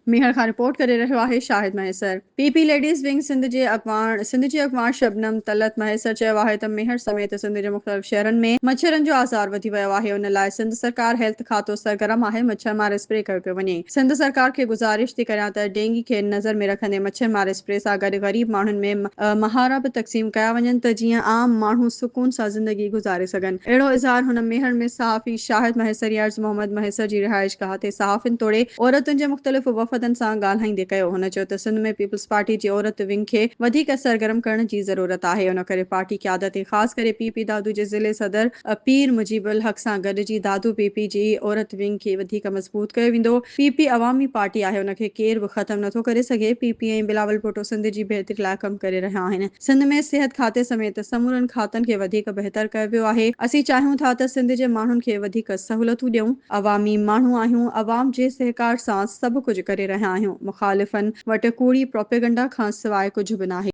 ميهڙ کان رپورٽ ڪري رهيو آهي Shahid Mahesar. P P ladies wing Sindh جي اڳواڻ سنڌ جي اڳواڻ شبنم طلعت مهيسر چيو آهي ته ميهڙ سميت سنڌ جي مختلف شهرن ۾ مڇرن جو آزار وڌي ويو آهي ان لاء سنڌ سرڪار هيلٿ کاتو سرگرم آهي مڇر مار اسپري ڪيو پيو وڃي سنڌ سرڪار کي گذارش ٿي ڪريان ته ڊينگي کي نظر ۾ رکندي مڇر مار اسپري سان گڏ غريب ماڻهن ۾ مهارا به تقسيم ڪيا وڃن ته جيئن عام ماڻهو سڪون سان زندگي گذاري سگهن اهڙو اظهار هن ميهڙ ۾ صحافي شاهد مهيسر عرض محمد مهيسر جي رهائشگاهه تي صحافين توڙي عورتن جي مختلف وفدن سان ڳالهائيندي ڪيو. هن چيو ته سنڌ ۾ پيپلز پارٽي جي عورت ونگ کي وڌيڪ سرگرم ڪرڻ جي ضرورت آهي ان ڪري پارٽي قيادت ۽ خاص ڪري پي پي دادو جي ضلعي صدر پير مجيب الحق سان گڏجي دادو پي پي جي عورت ونگ کي وڌيڪ مضبوط ڪيو ويندو. پي پي عوامي پارٽي آهي ان کي ڪير به ختم نٿو ڪري سگهي. پي پي ۽ بلاول ڀٽو سنڌ جي بهتري لاء ڪم ڪري رهيا آهن. سنڌ ۾ صحت کاتي سميت سمورن کاتن کي وڌيڪ بهتر ڪيو ويو آهي، اسين چاهيون ٿا ته سنڌ جي ماڻهن کي وڌيڪ سهولتون ڏيون، عوامي ماڻهو آهيون، عوام جي سهڪار سان سڀ ڪجهه ڪري رهيا آهيون، مخالفن وٽ ڪوڙي پروپيگنڊا کان سواء ڪجهه به ناهي.